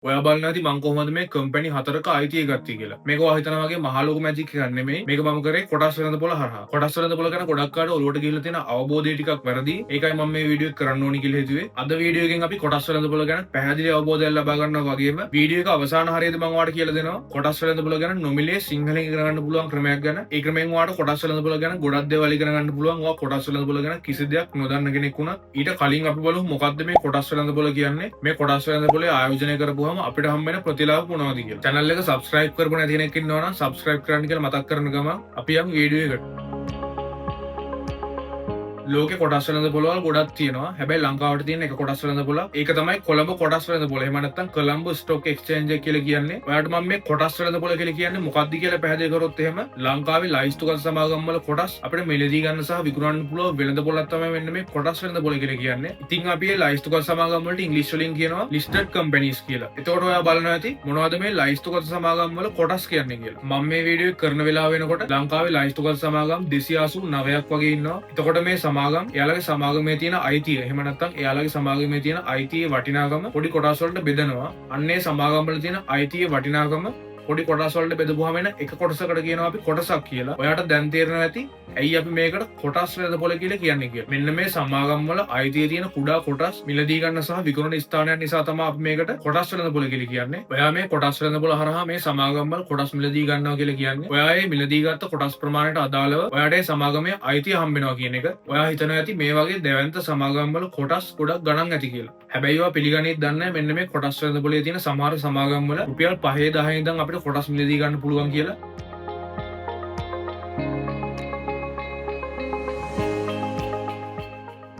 ඔයා බලනවා ඇති මං කොහොමද මේ කම්පැනි හතරක අයිතිය ගත්තේ කියලා. මේක ඔයා හිතනවා වගේ මහා ලොකු මැජික් එකක් නෙමෙයි. මේක මම කරේ කොටස් වෙළඳ පොළ හරහා. කොටස් වෙළඳ පොළ ගැන ගොඩක් අයට ඔලුවට ගිහිල්ලා තියෙන අවබෝධය ටිකක් වැරදි. ඒකයි මම මේ වීඩියෝ එක කරන්න ඕනි කියලා හිතුවේ. අද වීඩියෝ එකෙන් අපි කොටස් වෙළඳ පොළ ගැන පැහැදිලි අවබෝධයක් ලබා ගන්නවා වගේම වීඩියෝ එක අවසාන හරියදී මම ඔයාලට කියලා දෙනවා කොටස් වෙළඳ පොළ ගැන නොමිලේ සිංහලෙන් ඉගෙන ගන්න පුළුවන් ක්‍රමයක් ගැන. ඒ ක්‍රමයෙන් ඔයාලට කොටස් වෙළඳ පොළ ගැන ගොඩක් දේවල් ඉගෙන ගන්න පුළුවන්. ඔයා කොටස් වෙළඳ පොළ ගැන කිසි දෙයක් නොදන්න කෙනෙක් වුණත් ඊට කලින් අපි බලමු මොකද්ද මේ කොටස් වෙළඳ පොළ කියන්නේ. මේ කොටස් වෙළඳ පොළේ ආයෝජනය කරපුවාම අපිට හම්බ වෙන ප්‍රතිලාභ මොනවද කියලා. චැනල් එක සබ්ස්ක්‍රයිබ් කරපු නැති කෙනෙක් ඉන්නවා නම් සබ්ස්ක්‍රයිබ් කරන්න කියලා මතක් කරන ගමන් අපි යමු වීඩියෝ එකට. ලෝකෙ කොටස් වෙළඳ පොළවල් ගොඩක් තියෙනවා. හැබැයි ලංකාවට තියෙන එක කොටස් වෙළඳ පොළක්. ඒක තමයි කොළඹ කොටස් වෙළඳ පොළ. එහෙම නැත්නම් කොළඹ ස්ටොක් එක්ස්චේන්ජ් එක කියලා කියන්නේ. ඔයාලට මම මේ කොටස් වෙළඳ පොළ කියලා කියන්නේ මොකක්ද කියලා පැහැදිලි කරොත් එහෙම ලංකාවේ ලයිස්තුගත සමාගම් වල කොටස් අපිට මිලදී ගන්න සහ විකුණන්න පුළුවන් වෙළඳ පොළක් තමයි මෙන්න මේ කොටස් වෙළඳ පොළ කියලා කියන්නේ. ඉතින් අපි මේ ලයිස්තුගත සමාගම් වලට ඉංග්‍රීසි වලින් කියනවා ලිස්ටඩ් කම්පැනිස් කියලා. එතකොට ඔයා බලනවා ඇති මොනවද මේ ලයිස්තුගත සමාගම් වල කොටස් කියන්නේ කියලා. මම මේ වීඩියෝ එක කරන වෙලාව වෙනකොට ලංකාවේ ලයිස්තුගත සමාගම් 289ක් වගේ ඉන්නවා. එතකොට මේ සමාගම් එයාලගේ සමාගමේ තියෙන අයිතිය, එහෙම නැත්නම් එයාලගේ සමාගමේ තියෙන අයිතියේ වටිනාකම පොඩි කොටස් වලට බෙදනවා. අන්න ඒ සමාගම් වල තියෙන අයිතියේ වටිනාකම පොඩි කොටස් වලට බෙදපුවාම එන එක කොටසකට කියනවා අපි කොටසක් කියලා. ඔයාට දැන් තේරෙනවා ඇති ඇයි අපි මේකට කොටස් වෙළඳ පොළ කියලා කියන්නේ කියලා. මෙන්න මේ සමාගම් වල අයිතිය තියෙන කුඩා කොටස් මිලදී ගන්න සහ විකුණන ස්ථානයක් නිසා තමයි අපි මේකට කොටස් වෙළඳ පොළ කියලා කියන්නේ. ඔයා මේ කොටස් වෙළඳ පොළ හරහා මේ සමාගම් වල කොටස් මිලදී ගන්නවා කියලා කියන්නේ ඔයා ඒ මිලදී ගත්ත කොටස් ප්‍රමාණයට අදාළව ඔයාට ඒ සමාගමේ අයිතිය හම්බ වෙනවා කියන එක. ඔයා හිතනවා ඇති මේ වගේ දැවැන්ත සමාගම් වල කොටස් ගොඩක් ගණන් ඇති කියලා. හැබැයි ඔයා පිළිගන්නේත් දන්නේ නැහැ මෙන්න මේ කොටස් වෙළඳ පොළේ තියෙන සමහර සමාගම් වල රුපියල් 5 10 ඉඳන් අපිට කොටස් මිලදී ගන්න පුළුවන් කියලා.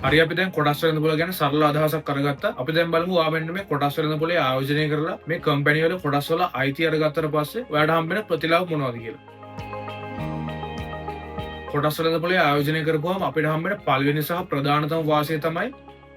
හරි, අපි දැන් කොටස් වෙළඳ පොළ ගැන සරල අදහසක් අරගත්තා. අපි දැන් බලමු ඔයා මෙන්න මේ කොටස් වෙළඳ පොළේ ආයෝජනය කරලා මේ කම්පැනි වල කොටස් වල අයිතිය අරගත්තට පස්සේ ඔයාට හම්බ වෙන ප්‍රතිලාභ මොනවද කියලා. කොටස් වෙළඳ පොළේ ආයෝජනය කරපුවාම අපිට හම්බ වෙන පළවෙනි සහ ප්‍රධානතම වාසිය තමයි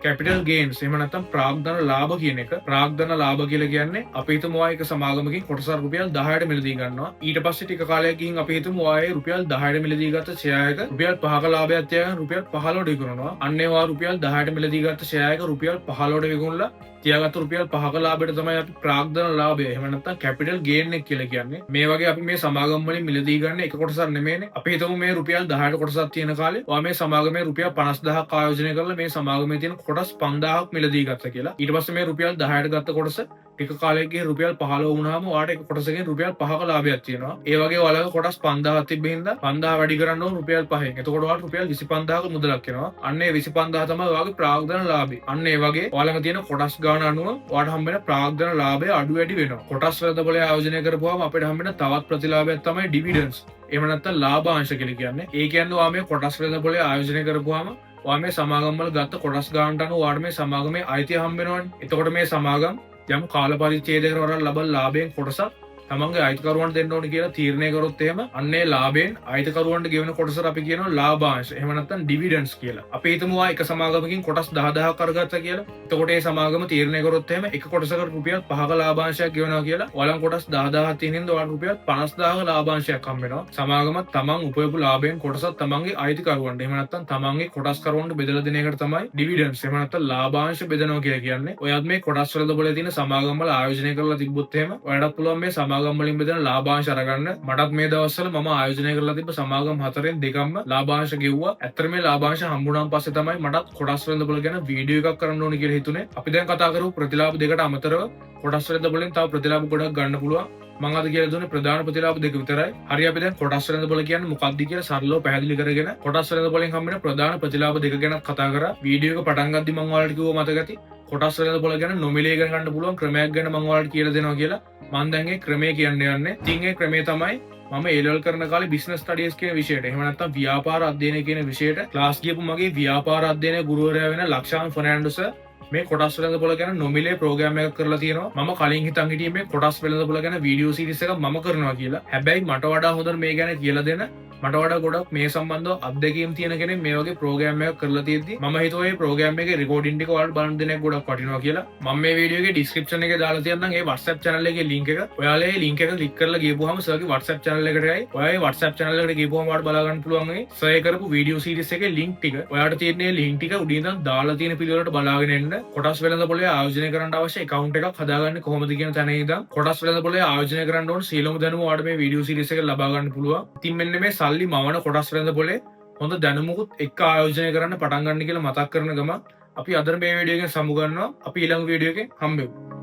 කැපිටල් ගේන්ස්, එහෙම නැත්නම් ප්‍රාග්ධන ලාභ කියන එක. ප්‍රාග්ධන ලාභ කියලා කියන්නේ අපි හිතමු ඔයා එක සමාගමකින් කොටසක් රුපියල් 10ට මිලදී ගන්නවා. ඊට පස්සේ ටික කාලයක් ගිහින් අපි හිතමු ඔයා ඒ රුපියල් 10ට මිලදී ගත්ත ෂෙයා එක රුපියල් 5ක ලාභයක් තියාගෙන රුපියල් 15ට විකුණනවා. අන්න ඒ ඔයා රුපියල් 10ට මිලදී ගත්ත ෂෙයා එක රුපියල් 15ට විකුණලා තියාගත්ත රුපියල් 5ක ලාභයට තමයි අපි ප්‍රාග්ධන ලාභය, එහෙම නැත්නම් කැපිටල් ගේන් එක කියලා කියන්නේ. මේ වගේ අපි මේ සමාගම් වලින් මිලදී ගන්න එක කොටසක් නෙමෙයිනේ. අපි හිතමු මේ රුපියල් 10ට කොටසක් තියෙන කාලේ ඔයා මේ සමාගමේ රුපියල් 50000ක් ආයෝජනය කරලා මේ සමාගමේ තියෙන කොටස් 5000ක් මිලදී ගත්තා කියලා. ඊට පස්සේ මේ රුපියල් 10ට ගත්ත කොටස ටික කාලයක ගිහින් රුපියල් 15 වුණාම ඔයාට එක කොටසකින් රුපියල් 5ක ලාභයක් තියෙනවා. ඒ වගේ ඔයාලගේ කොටස් 5000ක් තිබ්බ හින්දා 5000 වැඩි කරන්න ඕන රුපියල් 5න්. එතකොට ඔයාලට රුපියල් 25000ක මුදලක් එනවා. අන්න ඒ 25000 තමයි ඔයාගේ ප්‍රාග්ධන ලාභය. අන්න ඒ වගේ ඔයාලඟ තියෙන කොටස් ගාන අනුව ඔයාට හම්බ වෙන ප්‍රාග්ධන ලාභය අඩු වැඩි වෙනවා. කොටස් වෙළඳ පොළේ ආයෝජනය කරපුවාම අපිට හම්බ වෙන තවත් ප්‍රතිලාභයක් තමයි ඩිවිඩන්ඩ්ස්. එහෙම නැත්නම් ලාභාංශ කියලා කියන්නේ. ඒ කියන්නේ ඔයා මේ කොටස් වෙළඳ පොළේ ආයෝජනය කරපුවාම ඔයා මේ සමාගම් වල ගත්ත කොටස් ගානට අනුව ඔයාට මේ සමාගමේ අයිතිය හම්බ වෙනවනේ. එතකොට මේ සමාගම් යම් කාල පරිච්ඡේදයකට වඩා ලබන ලාභයෙන් කොටසක් තමන්ගේ අයිතිකරුවන්ට දෙන්න ඕනේ කියලා තීරණය කරොත් එහෙම අන්න ඒ ලාභයෙන් අයිතිකරුවන්ට ගෙවන කොටසට අපි කියනවා ලාභාංශ. එහෙම නැත්නම් ඩිවිඩන්ඩ්ස් කියලා. අපි හිතමු ආ එක සමාගමකින් කොටස් 10000ක් අරගත්තා කියලා. එතකොට ඒ සමාගම තීරණය කරොත් එහෙම එක කොටසකට රුපියල් 5ක ලාභාංශයක් ගෙවනවා කියලා. ඔයාලන් කොටස් 10000ක් තියෙන හින්දා ඔයාලට රුපියල් 50000ක ලාභාංශයක් හම්බ වෙනවා. සමාගම තමන් උපයපු ලාභයෙන් කොටසක් තමන්ගේ අයිතිකරුවන්ට, එහෙම නැත්නම් තමන්ගේ කොටස්කරුවන්ට බෙදලා දෙන එකට තමයි ඩිවිඩන්ඩ්ස්, එහෙම නැත්නම් ලාභාංශ බෙදනවා කියලා කියන්නේ. ඔයත් මේ කොටස් වෙළඳ පොළේ තියෙන සමාගම් වල ආයෝජනය කරලා තිබ්බොත් එහෙම ඔයාලටත් පුළුවන් මේ සමාගම් වලින් බෙදෙන ලාභාංශ අරගන්න. මටත් මේ දවස්වල මම ආයෝජනය කරලා තිබ්බ සමාගම් හතරෙන් දෙකක්ම ලාභාංශ ගෙව්වා. ඇත්තටම මේ ලාභාංශ හම්බුනාන් පස්සේ තමයි මටත් කොටස් වෙළඳ පොළ ගැන වීඩියෝ එකක් කරන්න ඕනේ කියලා හිතුනේ. අපි දැන් කතා කරපු ප්‍රතිලාභ දෙකට අමතරව කොටස් වෙළඳ පොළෙන් තව ප්‍රතිලාභ ගොඩක් ගන්න පුළුවන්. මං අද කියලා දුන්නේ ප්‍රධාන ප්‍රතිලාභ දෙක විතරයි. හරි, අපි දැන් කොටස් වෙළඳ පොළ කියන්නේ මොකක්ද කියලා සරලව පැහැදිලි කරගෙන කොටස් වෙළඳ පොළෙන් හම්බ වෙන ප්‍රධාන ප්‍රතිලාභ දෙක ගැන කතා කරා. වීඩියෝ එක පටන් ගද්දි මං ඔයාලට කිව්වා මතක ඇති කොටස් වෙළඳ පොළ ගැන නොමිලේ ඉගෙන ගන්න පුළුවන් ක්‍රමයක් ගැන මං ඔයාලට කියලා දෙනවා කියලා. මං දැන් ඒ ක්‍රමය කියන්න යන්නේ. ඉතින් ඒ ක්‍රමය තමයි මම ඒ ලෙවල් කරන කාලේ බිස්නස් ස්ටඩීස් කියන විෂයට, එහෙම නැත්නම් ව්‍යාපාර අධ්‍යයනය කියන විෂයට ක්ලාස් ගියපු මගේ ව්‍යාපාර අධ්‍යයනය ගුරුවරයා වෙන ලක්ෂාන් ෆර්නෑන්ඩෝ සර් මේ කොටස් වෙළඳ පොළ ගැන නොමිලේ ප්‍රෝග්‍රෑම් එකක් කරලා තියෙනවා. මම කලින් හිතන් හිටියේ මේ කොටස් වෙළඳ පොළ ගැන වීඩියෝ සීරීස් එකක් මම කරනවා කියලා. හැබැයි මට වඩා හොඳට මේ ගැන කියලා දෙන මට වඩා ගොඩක් මේ සම්බන්ධව අත්දැකීම් තියෙන කෙනෙක් මේ වගේ ප්‍රෝග්‍රෑම් එකක් කරලා තියෙද්දි, මම හිතුවා මේ ප්‍රෝග්‍රෑම් එකේ රෙකෝඩින් ටික ඔයාලට බලන්න දෙන එක ගොඩක් වටිනවා කියලා. මම මේ වීඩියෝ එකේ ඩිස්ක්‍රිප්ෂන් එකේ දාලා තියන්නම් ඒ WhatsApp channel එකේ link එක. ඔයාලා ඒ link එක ක්ලික් කරලා ගියපුවාම සර්ගේ WhatsApp channel එකට යයි. ඔයා ඒ WhatsApp channel එකට ගියපුවාම ඔයාලට බලා ගන්න පුළුවන් ඒ සර් කරපු වීඩියෝ සීරීස් එකේ link ටික. ඔයාලට තියෙන මේ link ටික උඩින් ඉඳන් දාලා තියෙන පිළිවෙලට බලාගෙන එන්න. කොටස් වෙළඳ පොලේ ආයෝජනය කරන්න අවශ්‍ය account එකක් හදාගන්නේ කොහොමද කියන තැන ඉඳන් කොටස් වෙළඳ පොලේ ආයෝජනය කරන්න ඕන සියලුම දැනුම ඔයාලට මේ වීඩියෝ සීරීස් එකෙන් ලබා ගන්න පුළුවන්. ඉතින් මෙන්න මේ සල්ලි මවන කොටස් වෙළඳ පොලේ හොඳ දැනුමකුත් එක්ක ආයෝජනය කරන්න පටන් ගන්න කියලා මතක් කරන ගමන් අපි අද මේ වීඩියෝ එකෙන් සමු ගන්නවා. අපි ඊළඟ වීඩියෝ එකෙන් හම්බෙමු.